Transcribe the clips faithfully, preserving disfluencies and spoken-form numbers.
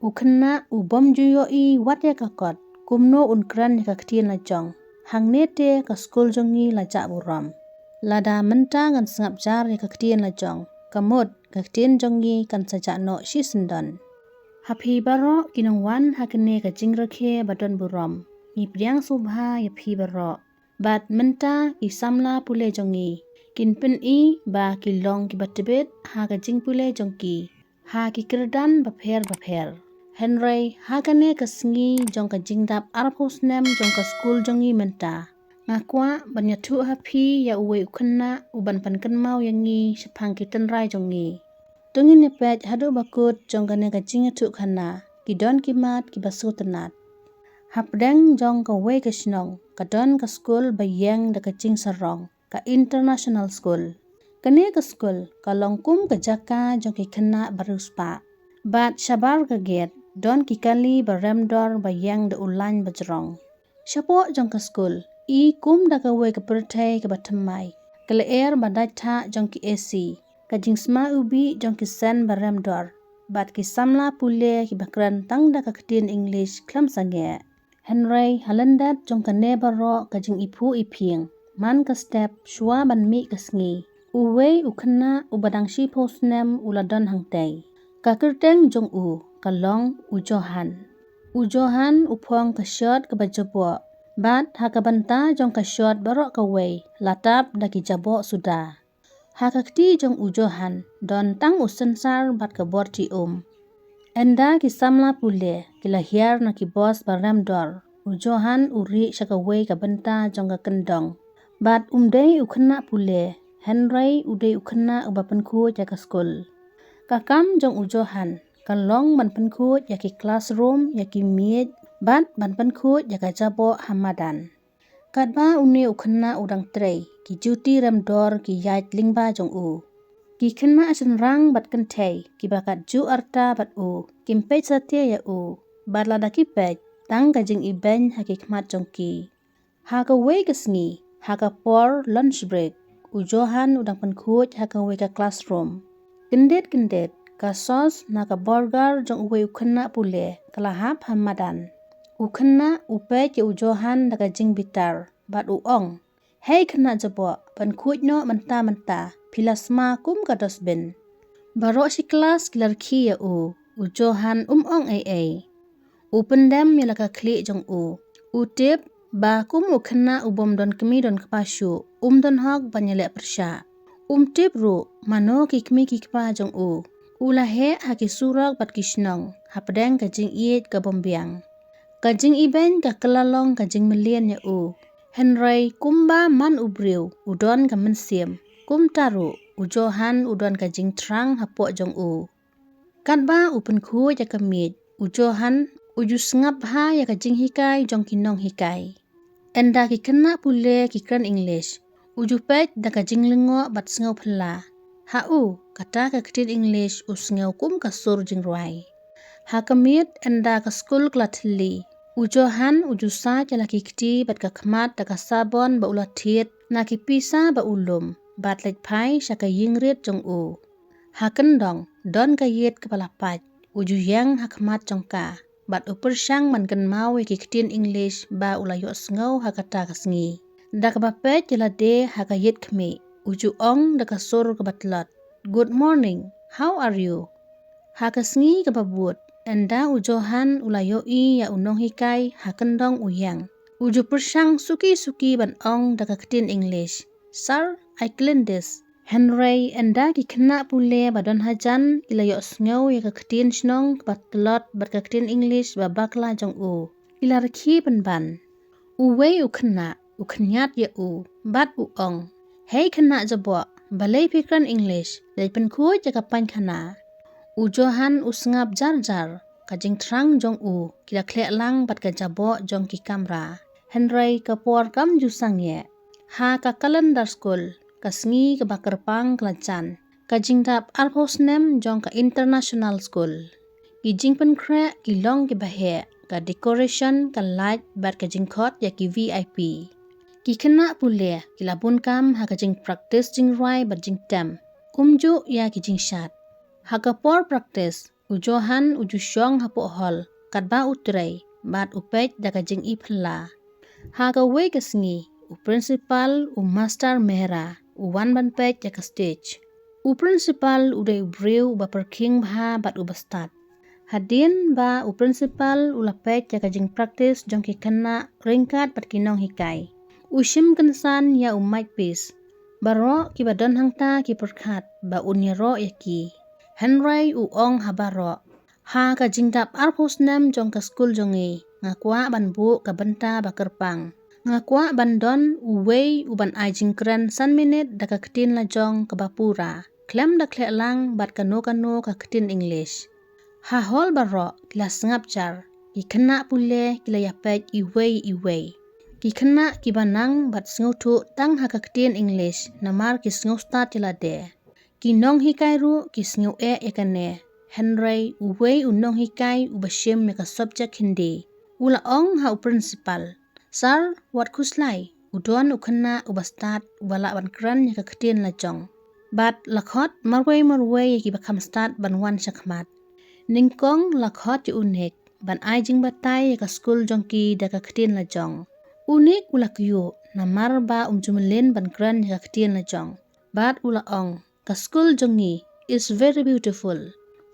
U khynnah u bym ju ïohi wat ïa ka kot, kumno un kren ïa ka ktien la jong. Hangne te ka skul jong ngi la jah burom. Lada mynta ngan sngap jar ïa ka ktien la jong, ka mut ka ktien jong ngi kan sa jah noh shisyndon. Ha phi baroh ki nongwan ha kane ka jingrakhe ba don burom, ngi pdiang sngewbha ïa phi baroh. Bad mynta ki samla pule jong ngi kin pyni ba ki long kiba tbit ha ka jingpule jong ki ha ki kyrdan bapher bapher. Hynrei ha kane ka sngi jong ka jingdap arphew snem jong ka skul jong ngi mynta, nga kwah ban ïathuh ha phi ïa uwei u khynnah uban pynkynmaw ïa ngi shaphang ki tynrai jong ngi. To ngin ïa peit haduh ba kut jong kane ka jingïathuh khana, ki don ki mat kiba sngewtynnat. Hapdeng jong kawei ka shnong ka don ka skul ba ïeng da ka jingsarong, ka International School. Kane ka skul ka long kum ka jaka jong ki khynnah ba riewspah. Bad shabar ka gate don ki kali ba rem dor ba ïeng da u lain ba jrong. Shapoh jong ka skul i kum da kawei ka pyrthei kaba thymmai, ka lyer ba dait thah jong ki A C, ka jingsma ubih jong ki sen ba rem dor, bad ki samla pule kiba kren tang da ka ktien English khlem sangeh. Hynrei ha lyndet jong kane baroh ka jingiphuh iphieng, man ka step shuwa ban mih ka sngi, uwei u khynnah uba dang shiphew snem u la don hangtei. Ka kyrteng jong u ka long u Johan. U Johan u phong ka shirt kaba jaboh, bad ha ka bynta jong ka shirt baroh kawei la tap da ki jaboh suda. Ha ka kti jong u Johan don tang u synsar bad ka borti um. Ynda ki samla pule ki la hiar na ki bos ba rem dor, u Johan u rieh sha kawei ka bynta jong ka kyndong. Bad um dei u khynnah pule, hynrei u dei u khynnah uba pynkhuid ïa ka skul. Ka kam jong u Johan ka long ban pynkhuid ïa ki classroom, ïa ki miej, bad ban pynkhuid ïa ka jaboh ha madan. Katba une u khynnah u dang trei, ki juti rem dor ki ïaid lyngba jong u. Ki khynnah shynrang bad kynthei kiba katjuh arta bad u kim peit satia ïa u, bad lada ki peit tang ka jingibeiñ ha ki khmat jong ki. Ha kawei ka sngi, ha ka por lunch break, u Johan u dang pynkhuid ha kawei ka classroom. Kyndit kyndit ka sos na ka burger jong uwei u khynnah pule ka la hap ha madan. U khynnah u peit ïa u Johan da ka jingbitar bad u ong, "Hei khynnah jaboh, pynkhuid noh mynta mynta, phi la sma kum ka dustbin." Baroh shi klas ki la rkhie ïa u. U Johan um ong ei ei. U pyndem ïa la ka khlieh jong u. U tip ba kum u khynnah u bym don kmie don kpa shuh, um don hok ban ïaleh pyrshah. Um tip ruh mano ki kmie ki kpa jong u. U la heh ha ki surok bad ki shnong hapdeng ka jingïeit ka bym biang. Ka jingibeiñ ka kylla long ka jingmlien ïa u. Hynrei kumba man u briew u don ka mynsiem, kumta ruh u Johan u don ka jingthrang hapoh jong u. Katba u pynkhuid ïa ka miej, u Johan u ju sngap bha ïa ka jinghikai jong ki nonghikai. Ynda ki khynnah pule ki kren English, u ju peit da ka jinglyngngoh bad sngewphylla. Ha u, kata ka ktien English u sngew kum ka sur jingrwai. Ha ka miet ynda ka skul ka la thylli, u Johan u ju sait ïa la ki kti bad ka khmat da ka sabon ba u la thied na ki pisa ba u lum, bad leit phai sha ka ïingrit jong u. Ha kyndong don ka ïit kaba la pait, u ju ïeng ha khmat jong ka bad u pyrshang ban kynmaw ïa ki ktien English ba u la ïohsngew ha kata ka sngi. Da kaba peit ïa lade ha ka ïit khmih, u ju ong da ka sur kaba tlot, "Good morning, how are you?" Ha ka sngi kaba bud, ynda u Johan u la ïohi ïa u nonghikai ha kyndong u ïeng, u ju pyrshang suki suki ban ong da ka ktien English, "Sir, I clean this." Hynrei ynda ki khynnah pule ba don hajan ki la ïohsngew ïa ka ktien shnong kaba tlot bad ka ktien English ba bakla jong u, ki la rkhie pynban. Uwei u khynnah u khynñiat ïa u bad u ong, "Hei khynnah jaboh, balei phi kren English, leit pynkhuid ïa ka painkhana." U Johan u sngap jar jar, ka jingthrang jong u ki la khleh lang bad ka jaboh jong ki kamra. Hynrei ka por kam ju sangeh. Ha ka kalendar skul, ka sngi kaba kyrpang ka la jan, ka jingdap arphew snem jong ka International School. Ki jingpynkhreh ki long kiba heh, ka decoration, ka light bad ka jingkhot ïa ki V I P. Ki khynnah pule ki la bun kam ha ka jingpractice jingrwai bad jingtem, kumjuh ïa ki jingshad. Ha ka por practice, U Johan u ju shong hapoh hall katba u trei bad u peit da ka jingïeit phylla. Ha kawei ka sngi, u principal, u Master Mehra, u wan ban peit ïa ka stage. U principal u dei u briew uba pyrkhing bha bad uba stad. Hadien ba u principal u la peit ïa ka jingpractice jong ki khynnah ryngkat bad ki nonghikai, u shim kynsan ïa u mike piece. Baroh kiba don hangta ki pyrkhat ba un ïaroh ïa ki. Hynrei u ong ha baroh, ha ka jingdap arphew snem jong ka skul jong ngi, nga kwah ban buh ka bynta ba kyrpang. Nga kwah ban don uwei u ban ai jingkren san minit da ka ktien la jong kaba pura, khlem da khleh lang bad kano kano ka ktien English. Ha hall baroh ki la sngap jar, ki khynnah pule ki la ïapeit iwei iwei. Ki khynnah kiba nang bad sngewthuh tang ha ka ktien English namar ki sngewstad ïa lade. Ki nonghikai ruh ki sngew eh ïa kane. Hynrei uwei u nonghikai uba shim ïa ka subject Hindi u la ong ha u principal, "Sir, wat khuslai, u don u khynnah uba stad uba lah ban kren ïa ka ktien la jong." Bad la khot marwei marwei ïa kiba kham stad ban wan shakhmat. Nyngkong la khot ïa u Nick ban ai jingbatai ïa ka skul jong ki da ka ktien la jong. U Nick u la kyiuh namar ba um ju mlien ban kren ïa ka ktien la jong. Bad u la ong, "Ka skul jong ngi is very beautiful."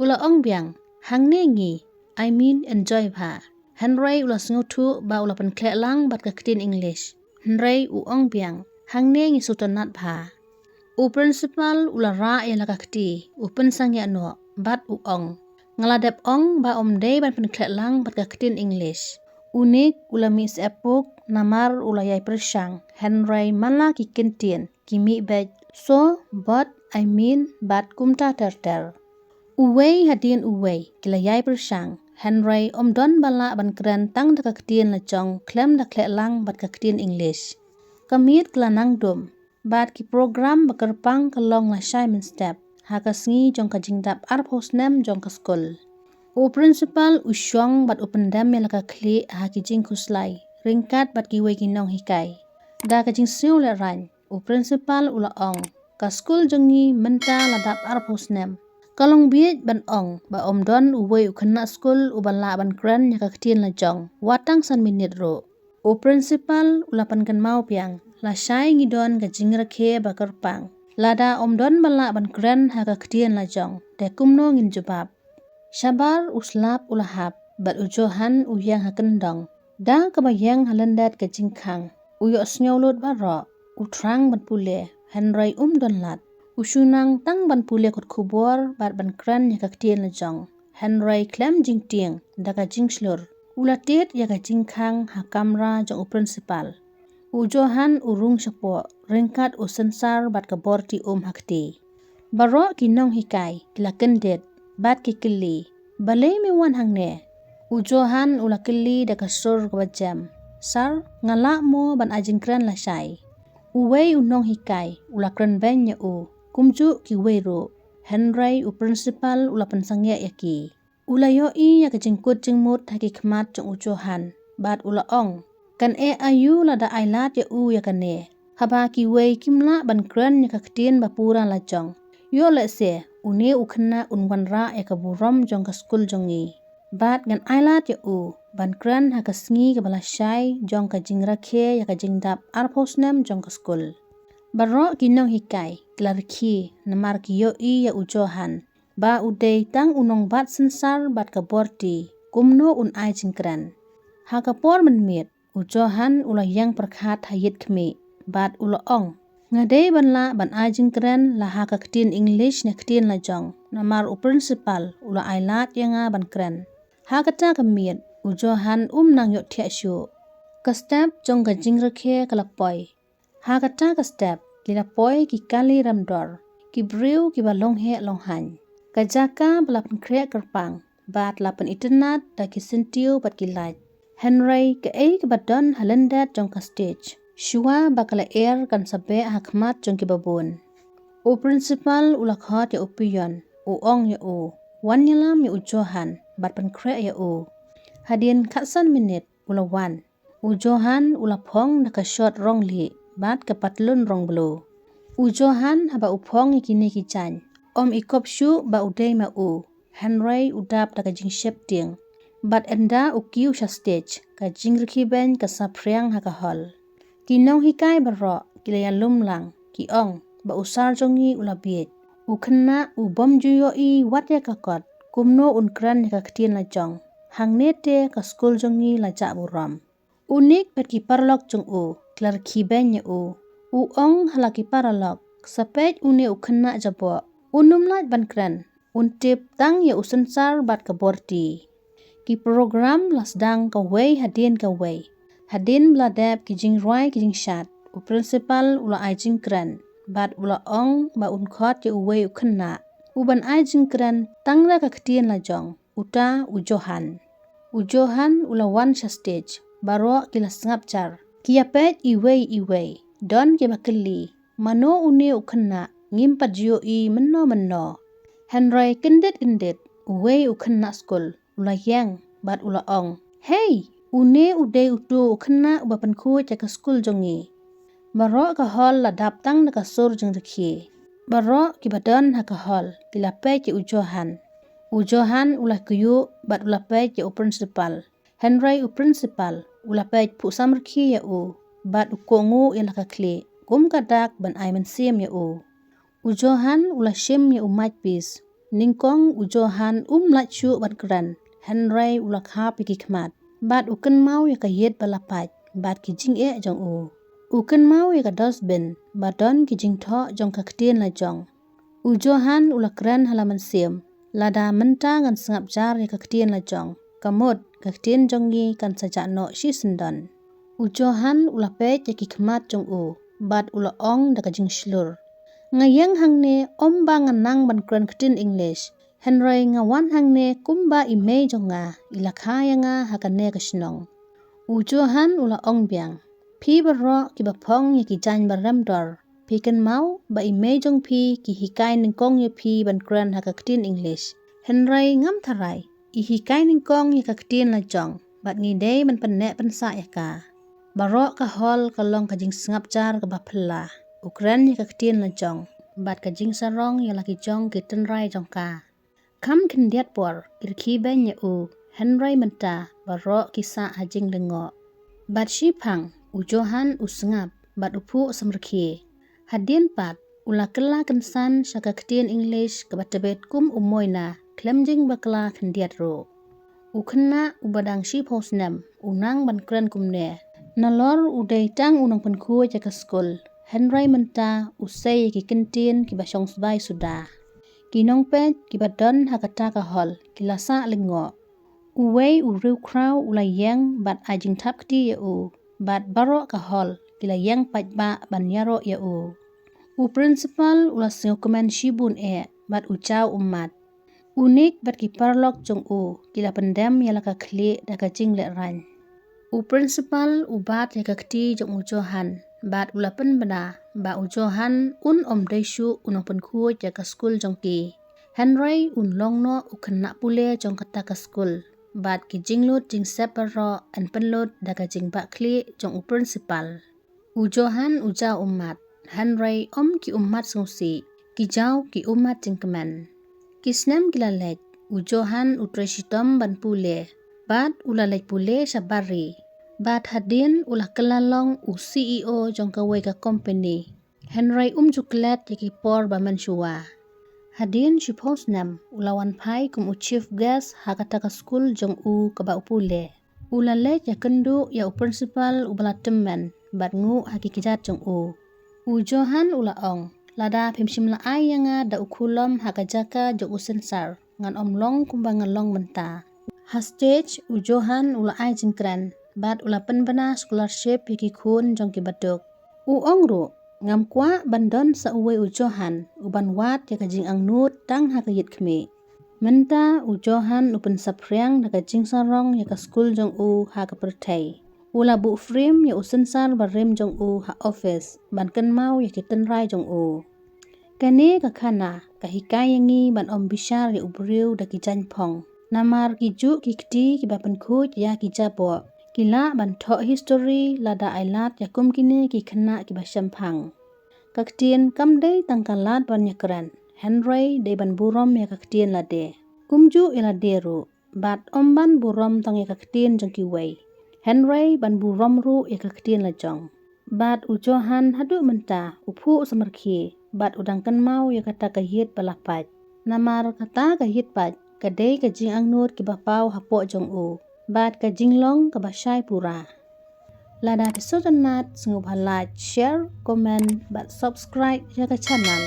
U la ong biang, "Hangne ngi, I mean, enjoy bha." Hynrei u la sngewthuh ba u la pynkhleh lang bad ka ktien English. Hynrei u ong biang, "Hangne ngi sngewtynnat bha." U principal u la rah ïa la ka kti, u pynsangeh noh bad u ong, "Nga la dep ong ba ym dei ban pynkhleh lang bad ka ktien English." U Nick u la mih seh puk namar u la ïai pyrshang, hynrei man la ki kyntien ki mih beit, "so", "but", "I mean", bad kumta ter ter. Uwei hadien uwei ki la ïai pyrshang, hynrei ym don ba lah ban kren tang da ka ktien la jong khlem da khleh lang bad ka ktien English. Ka miet ka la nang dum bad ki program ba kyrpang ka long lashai mynstep ha ka sngi jong ka jingdap arphew snem jong ka skul. U principal u shong bad u pyndem ïa la ka khlieh ha ki jingkhuslai ryngkat bad kiwei ki nonghikai. Da ka jingsngewlehraiñ, u principal u la ong, "Ka skul jong ngi mynta la dap arphew snem. Ka long bieit ban ong ba ym don uwei u khynnah skul uba lah ban kren ïa ka ktien la jong wat tang san minit ruh." U principal u la pynkynmaw biang, "Lashai ngi don ka jingrakhe ba kyrpang. Lada ym don ba lah ban kren ha ka ktien la jong, te kumno ngin jubab?" Shabar u slap u la hap bad u Johan u ïeng ha kyndong. Da kaba ïeng ha lyndet ka jingkhang, u ïohsngew lut baroh, u thrang ban pule, hynrei um don lad. U shu nang tang ban pule kot khubor bad ban kren ïa ka ktien la jong. Hynrei khlem jingtieng, da ka jingshlur, u la tied ïa ka jingkhang ha kamra jong u principal. U Johan u rung shapoh ryngkat u synsar bad ka bor ti um ha kti. Baroh ki nonghikai ki la kyndit bad ki kylli, "Balei me wan hangne?" U Johan u la kylli da ka sur kaba jem, "Sir, nga lah mo ban ai jingkren lashai?" Uwei u nonghikai u la kren beiñ ïa u, kumjuh kiwei ruh. Hynrei u principal u la pynsangeh ïa ki. U la ïohi ïa ka jingkut jingmut ha ki khmat jong u Johan bad u la ong, "Kan eh aïu lada ai lad ïa u ïa kane, haba kiwei kim lah ban kren ïa ka ktien ba pura la jong. Ïoh lehse une u khynnah un wanrah ïa ka burom jong ka skul jong ngi. Bad ngan ai lad ïa u ban kren ha ka sngi kaba lashai jong ka jingrakhe ïa ka jingdap arphew snem jong ka skul." Baroh ki nonghikai ki la rkhie namar ki ïohi ïa u Johan ba u dei tang u nongbat synsar bad ka bor ti, kumno un ai jingkren. Ha ka por mynmiet, u Johan u la ïeng pyrkhat ha ïit khmih bad u la ong, "Nga dei ban lah ban ai jingkren la ha ka ktien English ne ktien la jong, namar u principal u la ai lad ïa nga ban kren." Ha kata ka miet, u Johan um nang ïohthiah shuh. Ka step jong ka jingrakhe ka la poi. Ha kata ka step ki la poi ki kali remdor, ki briew kiba long heh long haiñ. Ka jaka ba la pynkhreh kyrpang bad la pynitynnad da ki syntiew bad ki lait. Hynrei kaei kaba don ha lyndet jong ka stage, shuwa ba ka la er kan sa beh ha khmat jong kiba bun. U principal u la khot ïa u peon, u ong ïa u, "Wan ïalam ïa u Johan bad pynkhreh ïa u." Hadien khatsan minit u la wan. U Johan u la phong da ka short rong lieh bad ka patlun rong blue. U Johan haba u phong ïa kine ki jaiñ, ym i kop shuh ba u dei ma u. Hynrei u dap da ka jingsheptieng. Bad ynda u kiew sha stage, ka jingrkhie beiñ ka saphriang ha ka hall. Ki nonghikai baroh ki la ïalum lang, ki ong ba u sir jong ngi u la bieit. U khynnah u bym ju ïohi wat ïa ka kot, kumno un kren ïa ka ktien la jong. Hangne te ka skul jong ngi la jah burom. U Nick bad ki paralok jong u ki la rkhie beiñ ïa u. U ong ha la ki paralok, sa peit une u khynnah jaboh. Un ym lah ban kren. Un tip tang ïa u synsar bad ka borti. Ki program la sdang kawei hadien kawei. Hadien ba la dep ki jingrwai ki jingshad, u principal u la ai jingkren bad u la ong ba un khot ïa uwei u khynnah uban ai jingkren tang da ka ktien la jong, uta u Johan. U Johan u la wan sha stage, baroh ki la sngap jar. Ki ïapeit iwei iwei, don kiba kylli, mano une u khynnah, ngim pat ju ïohi mynno mynno. Hynrei kyndit kyndit, uwei u khynnah skul u la ïeng bad u la ong, "Hei, une u dei uto u khynnah uba pynkhuid ïa ka skul jong ngi." Baroh ka hall la dap tang da ka sur jingrkhie. Baroh kiba don ha ka hall ki la peit ïa u Johan. U Johan u la kyiuh bad u la peit ïa u principal. Hynrei u principal u la peit phuh samrkhie ïa u bad u kohnguh ïa la ka khlieh kum ka dak ban ai mynsiem ïa u. U Johan u la shim ïa u mike piece. Nyngkong u Johan um lah shuh ban kren, hynrei u la khap ïa ki khmat bad u kynmaw ïa ka ïit ba la pait bad ki jingeh jong u. U kynmaw ïa ka dustbin ba don ki jingthoh jong ka ktien la jong. U Johan u la kren ha la mynsiem, lada mynta ngan sngap jar ïa ka ktien la jong, ka mut ka ktien jong ngi kan sa jah noh shisyndon. U Johan u la peit ïa ki khmat jong u bad u la ong da ka jingshlur, "Nga ïeng hangne ym ba nga nang ban kren ktien English, hynrei nga wan hangne kumba i mei jong nga i la kha ïa nga ha kane ka shnong." U Johan u la ong biang, "Phi baroh kiba phong ïa ki jaiñ ba rem dor, phi kynmaw ba i mei jong phi ki hikai nyngkong ïa phi ban kren ha ka ktien English. Hynrei ngam tharai, i hikai nyngkong ïa ka ktien la jong, bad ngi dei ban pynneh pynsah ïa ka." Baroh ka hall ka long ka jingsngap jar kaba phylla. U kren ïa ka ktien la jong bad ka jingsarong ïa la ki jong ki tynrai jong ka. Kham khyndiat por ki rkhie beiñ ïa u, hynrei mynta baroh ki sah ha jinglyngngoh. Bad shiphang u Johan u sngap bad u phuh samrkhie. Hadien pat u la kylla kynsan sha ka ktien English kaba tbit kum u moina khlem jingbakla khyndiat ruh. U khynnah uba dang shiphew snem u nang ban kren kumne. Nalor u dei tang u nongpynkhuid ïa ka skul, hynrei mynta u sei ïa ki kyntien kiba shong sbai suda. Ki nongpeit kiba don ha kata ka hall ki la sah lyngngoh. Uwei u riewkhraw u la ïeng bad ai jingthap kti ïa u, bad baroh ka hall ki la ïeng paidbah ban ïaroh ïa u. U principal u la sngewkmen shibun eh bad u jaw ummat. U Nick bad ki paralok jong u ki la pyndem ïa la ka khlieh da ka jinglehraiñ. U principal u bat ïa ka kti jong u Johan bad u la pynbna ba u Johan un ym dei shuh u nongpynkhuid ïa ka skul jong ki. Hynrei un long noh u khynnah pule jong kata ka skul. Bad ki jinglut jingsep baroh yn pynlut da ka jingbahkhlieh jong u principal. U Johan u jaw ummat, hynrei ym ki ummat sngewsih, ki jaw ki ummat jingkmen. Ki snem ki la leit, u Johan u trei shitom ban pule, bad u la leit pule sha Barrie. Bad hadien u la kylla long u C E O jong kawei ka company. Hynrei um ju klet ïa ki por ba mynshuwa. Hadien shiphew snem u la wan phai kum u chief guest ha kata ka skul jong u kaba u pule. U la leit ïakynduh ïa u principal uba la tymmen bad nguh ha ki kjat jong u. U Johan u la ong, "Lada phim shym la ai ïa nga da u khulom ha ka jaka jong u synsar, ngan ym long kumba nga long mynta." Ha stage u Johan u la ai jingkren bad u la pynbna scholarship ïa ki khun jong ki baduk. U ong ruh, "Ngam kwah ban don sa uwei u Johan uban wad ïa ka jingangnud tang ha ka ïit khmih." Mynta u Johan u pynsaphriang da ka jingsarong ïa ka skul jong u ha ka pyrthei. U la buh frame ïa u synsar barim jong u ha office ban kynmaw ïa ki tynrai jong u. Kane ka khana ka hikai ïa ngi ban ym bishar ïa u briew da ki jaiñphong. Namar ki juh ki kti kiba pynkhuid ïa ki jaboh ki lah ban thoh history lada ai lad ïa kum kine ki khynnah kiba shemphang. Ka ktien kam dei tang ka lad ban ïakren, hynrei dei ban burom ïa ka ktien lade. Kumjuh ïa lade ruh, bad ym ban burom tang ïa ka ktien jong kiwei, hynrei ban burom ruh ïa ka ktien la jong. Bad u Johan haduh mynta u phuh samrkhie, bad u dang kynmaw ïa kata ka ïit ba la pait. Namar kata ka ïit pait ka dei ka jingangnud kiba paw hapoh jong u, bad ka jinglong kaba shai pura. Lada phi sngewtynnat, sngewbha like, share, comment bad subscribe ïa ka channel.